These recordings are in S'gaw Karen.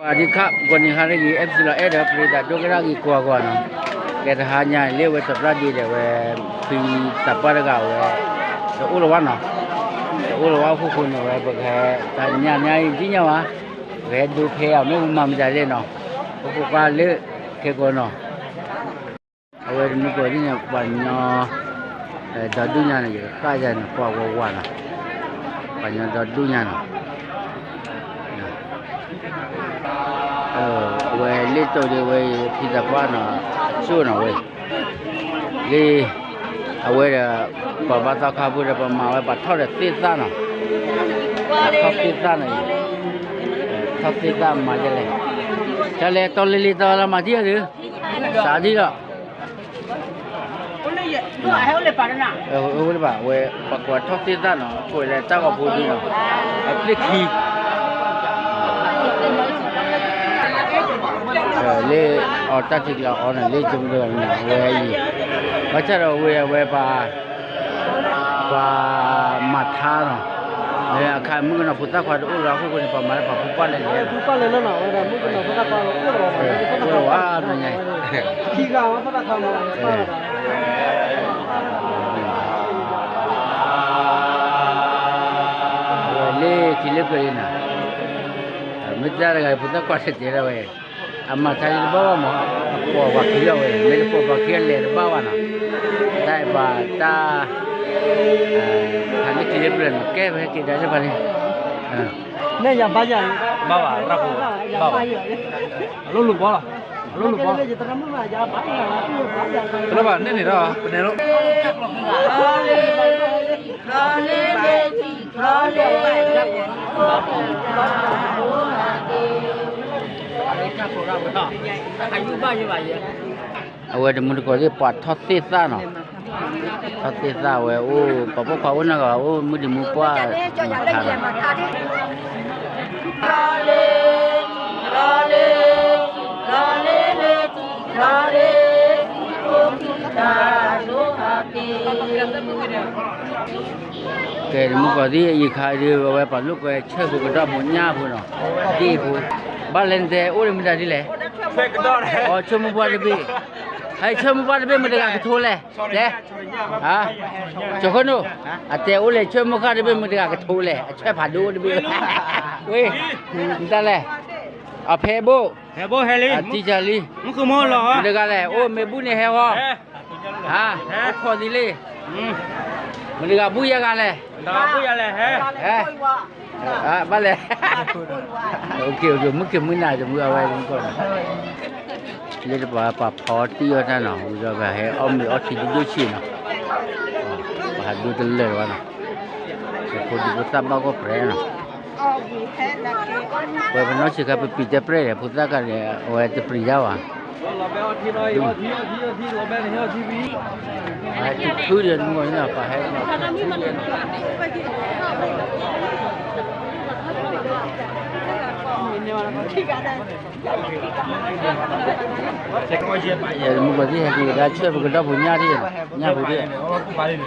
စဝၤဒံခး ဂီၤနံၤဟါရဂ့ၤ အဲၣ်ပစံလီၤအဲၣ်ဒီး ပရ့သးဒိကရၣ်ဂ့ၤကွၢ်ကွၢ်နီၤ, ကဲတဟါညါလၢဝဲစီၤပျၢ်ဒ့ဒီးဝဲ ဖံသးပှၢ်တဂၤဝဲ တအိၣ်လၢၤဘၣ်နီၤ, တအိၣ်လၢၤဘၣ်အဃိဃိန့ၣ်ဝဲ ပကဟဲ တဟါညါညါအံၤဒ်ညါဝဲ ပကဟဲဒိဖဲအီၤ မ့ၢ်ပမၤမတၤလဲၣ်နီၤ, ပဖိခွါလၢ ခဲကိာ်နီၤ အဝဲတမူကီၢ်ဒ်န့ၣ် ပှၤညီ ဒီဒူၣ်ညါန့ၣ် ယကဃၣ်ယၤန့ၣ် ပှၤဝးဝးနီၤ, ပှၤညီဒီဒူၣ်ညါနီၤ, အဝဲလ့ၣ်တိၢ်ဒ်ဝဲ ဖံသးပှၢ်နီၤ အစိၣ်နီၤဝဲ, လၢ အဝဲဒီး ပှၤဘါသီခါဖိဒီး ပမၤဝဲ ပှၤထီၣ်ဒီးသ့ၣ်သၣ်နီၤ, ပှၤထီၣ်သ့ၣ်သၣ်နီၤအံၤ, ထီၣ်သ့ၣ်သၣ်မၤဒ်လဲၣ်, တၢ်လဲၤတီလ့လ့တီလၢမၤထံၣ်အီၤဒုး စးဒ်လီၤ အိၣ်လၢဘၣ်ဝဲ ပှၤကွၢ်ထီၣ်သ့ၣ်သၣ်နီၤ အခိၣ်လဲၤတၢ်ဂီၤဖိဒ်နီၤ အသ့ၣ်ခံ လၢအီၣ်တၢ်ထံကျါအီၤန့ၣ် လၢကမုၢ်တဂၤန့ၣ် အဝဲအံၤ ဘၣ်ဆၣ်ဒီးဝဲအဝဲပှၤ ပှၤမၤထါနီၤ လၢအခါမုၣ်ကနီၤဖိသၣ်ခွါတအိၣ်လၢအဃိဃိန့ၣ် ပှၤမၤလၢပှၤဖိပှၢ်လဲၤလဲၤလီၤ ဖိပှၢ်လဲၤလၢနီၤ ဝဲဒၣ်မုၣ်ကနီၤဖိသၣ်ခွါအိၣ်လီၤ အိၣ်လီၤဝဲဒၣ်မုၣ်ကနီၤဖိသၣ်ခွါ လၢခံလၢပှဲၤလံနီၤ မ့ၢ်တၢ်တဂၤဖိသၣ်ခွါတတဲဒၣ်ဝဲ အမၤထါလၢတဘၣ်ဘၣ်မး အပိာ်ပှၤခံလီၤဝဲ မ့ၢ်တပိာ်ပှၤခံအလဲၤတဘၣ်ဘၣ်နီၤ တၢ်အဲၣ်ပှၤတၢ် ထါလၢခံလၢပျၢၤနီၤ ကဲဖဲက့ၤဒါလၢဖးန့ၣ် နဲၣ်ယၤဘါယၤ ဘၣ်ဘၣ်ရၣ်ဖိ ဘၣ်ဘၣ် အလိၣ်လူၤဘီလီၤ အလိၣ်လူၤဘီ တလိၣ်ဘၣ်န့ၣ်န့ၣ်ဒီး ပနဲလိၣ် အဝဲတမူတကိးသ့ၣ်ပှၤထီၣ်သ့ၣ်သၣ်နီၤ ထီၣ်သ့ၣ်သၣ်ဝဲအိၣ် ပှၤပိာ်ခွါအိၣ်နီတဂၤ အိၣ်မုၣ်ဒံးမူပှၢ်မၤထါနီၤ ကဲ တမူတကိးသ့ၣ် ယခါဒုး အဝဲပှၤလိာ်ကွဲဆၢဖိကဒီၣ်ဖိညၣ်ဖိနီၤ ဒ့ၣ်ဖိ ဘၣ်လဲၤနတဲအိၣ်လၢမတၤဒ်လဲၣ် အိၣ်ဆၢမုၢ်ပှၢ်တဘ့ၣ် ဟဲဆၢမုၢ်ပှၢ်တဘ့ၣ်မတၤတဂၤကထိလဲၣ် တဲ ကၠီၤခိၣ်နူာ် အတဲအိၣ်လဲၤဆၢမုၢ်ဃၣ်တဘ့ၣ်မတၤတဂၤကထိလဲၣ် အဆၢဖးဒိၣ်တဘ့ၣ် ဝ့ၢ် မတၤလဲၣ် အဖဲဘိၣ် ဖဲဘိၣ်ဟဲလံ အတံၢ်ဆၢလံ မတၤတဂၤလဲၣ် အိၣ်မ့ၢ်ဘူၣ်န့ၣ်ဟဲဂီၤ ဟါ အိၣ်ခိးသံလံ မတၤတဂၤဘူၣ်ယဲၢ်ဂၤလဲၣ် ဟဲ ဘၣ်လဲၣ် မုၣ်က့ၤမုၣ်နၤတမူအဝဲမုၣ်ကီၢ်နီၤ လၢတပှၤပှၤဖီတံၢ်အီၣ်တၢ်နီၤ ဝံၤဒီးပဟဲအီၣ်မ့ၤအီထံဒိၣ်ဒိၣ်ဆံးနီၤ ပဟးဒိတလၢာ်ဘၣ်နီၤ ဖိဒံဖိသၣ်ဘၣ်ဂီၢ်ပြဲးနီၤ ပှၤပနီၢ်ဆံးခါပပံာ်တဲပြဲးဒီး ဖိသၣ်ကဒီး အဝဲတပျံၤတၢ်ဘၣ် ပဟဲတုၤဖုဒီးမုၢ်ဂီၤန့ၣ် ပဟဲတုၤဖုဒီး မုၢ်ဂီၤသ့ၣ်ဟဲက့ၤကဒါဆှၢပကဒီၣ်ဖိညၣ်ဒ် ညၣ်ဖိဒ်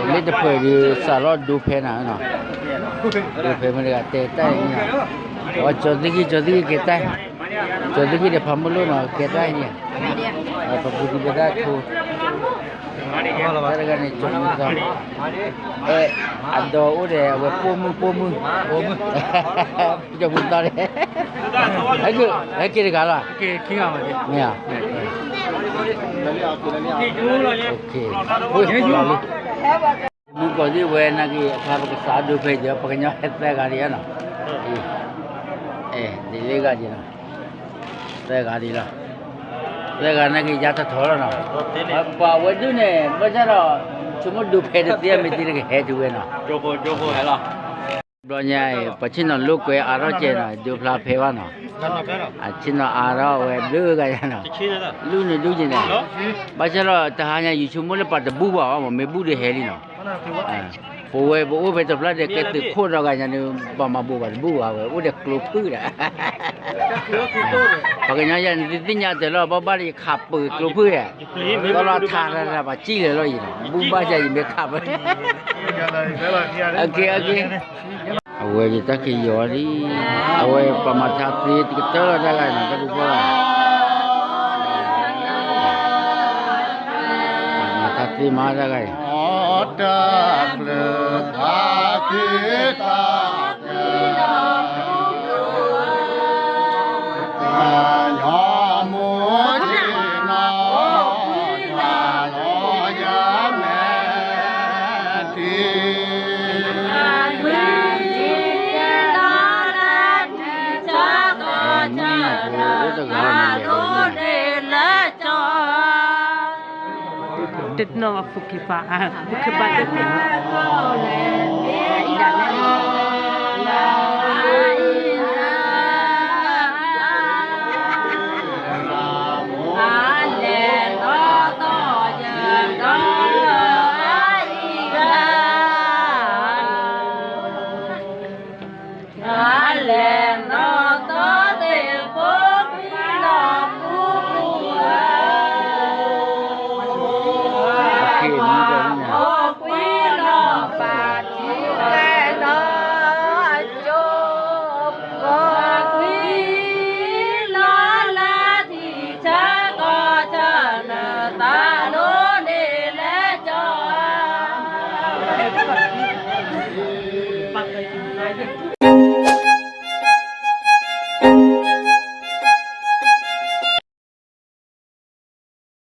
မ့ၢ်တဖှဲးဒီးစးထီၣ်ဒိဖဲနၤနီၤ, ဒိဖဲမ့ၢ်တဂၤတဲတၢ်အံၤန့ၣ်, အဝဲကၠီၤသ့ၣ်ခံ ကၠီၤသ့ၣ်ခံကဲတၢ်, ကၠီၤသ့ၣ်ခံဒီးဖးမုၢ်လိၣ်နီၤ ကဲတၢ်အံၤန့ၣ်, ပပူၤဒံးပတၢ်ထိ, တၢ်တဂၤန့ၣ်ကၠီၤမုၢ်သီ, အဲ အဒီးအိၣ်ဒီးအဝဲပိာ်မုၣ်ပိာ်မုၣ်, ကၠီၤမုၢ်သီန့ၣ်, ဟဲက့ၤတဂၤလီၤ, မ့ၢ်ဧါ, မုၢ်ကီၤသ့ၣ်ဝဲနာ်က့ အခါပကစးဒိဖဲယီၤ ပှၤကညီဟဲသၢဂၤဒံးဧါနီၤ, ဒ်လဲၣ်ဂၤဒံးနီၤ, သၢဂၤဒံးလီၤ, သၢဂၤနာ်က့ ယါထီၣ်ထီၣ်လီၤနီၤ, ပှၤဝဲဒၣ်န့ၣ် ဘၣ်ဆၣ်ဒီး ဆိကမိၣ်ဒိဖဲတသ့ မ့ၢ်သ့တကဟဲတုၤဝဲနီၤ, ဘျီညါအံၤ ပှၤဆ့ၣ်နီၤလိာ်ကွဲအါထီၣ်ကဲနီၤ ဒိဖျါဖဲဘၣ်နီၤ, အဆ့ၣ်နီၤအါထီၣ်ဝဲဘျုးဂၤယါနီၤ, လုၢ်န့ၣ်ဒိက့ၤန့ၣ်, ဘၣ်ဆၣ်ဒီးတဟါညါ ယဆိကမိၣ်လၢပှၤတဘူၣ်ဘၣ်အီၤ မ့ၢ်ဘူၣ်ဒီးဟဲလံနီၤ, ပဝဲပအိၣ်ဖဲတဖျၢၣ်ဒီး ကဲသုးခိၣ်ဒီဂၤညါန့ၣ် ဘၣ်မၤဘိးဘၣ်တဘူၣ်ဘၣ်ဝဲ အိၣ်ဒီးကျိဖုၣ်ဒီး ပှၤကညီယၤန့ၣ် တသ့ၣ်ညါတၢ်လီၤ ဘၣ်ဘၣ်ဒီးယခးပၢၤ ကျိဖုၣ်ဧါ, သီလီၤထါတၢ်တၢ် ပှၤစံၣ်လၢာ်လီၤအံၤန့ၣ် ဘူၣ်ဘၣ်ယၤယမ့ၢ်ခးပၢၤ အက့ အက့ အဝဲယတၢ်ခံယီၤလံ, အဝဲပှၤမၤထါသ့တကတၢၢ်လီၤတၢ်ဂၤန့ၣ် တၢ်ပူၤဖီလာ်, မၤထါသ့မၤတၢ်ဂၤအံၤ, တၢ်ချၢခါသ့တၢ် တနီၤပူၤက့ၤပာ် ပူၤက့ၤပာ်တသ့